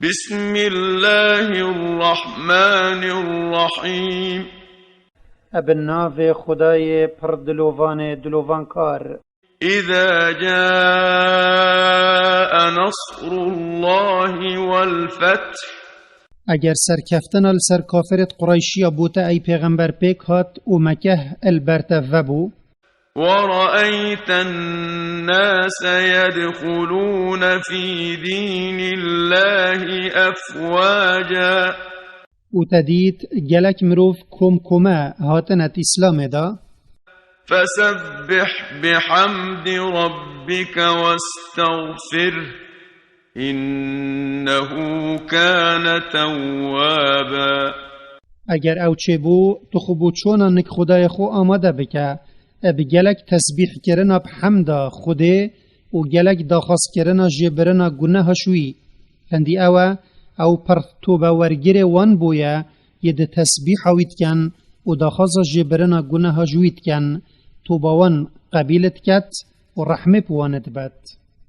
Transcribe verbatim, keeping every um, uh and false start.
بسم الله الرحمن الرحيم. Bi navê Xwedayê pir dilovanê dilovankar. إذا جاء نصر الله والفتح. Eger serkeftina li ser kafirêt Qurayşiya bo te ey pêxember pêk hat û Mekeh el ber te vebû. ورأيت الناس يدخلون في دين الله أفواجا. Û te dît gelek mirov kom kome hatine di Îslamê de. فسبح بحمد ربك واستغفره إنه كان توابا. Eger ew çêbû, tu xwe bo çona nik Xwedayê xwe amade bike, e bi gelek tesbîhkirina bi hemda Xwedê û gelek daxwazkirina jêbirina guneha ji wî. Hindî ew e, ew pir tobewergirê wan bûye, yê di tesbîha wî dikin û daxwaza jêbirina guneha ji wî dikin, toba wan qebîl diket û rehmê bi wan dibet.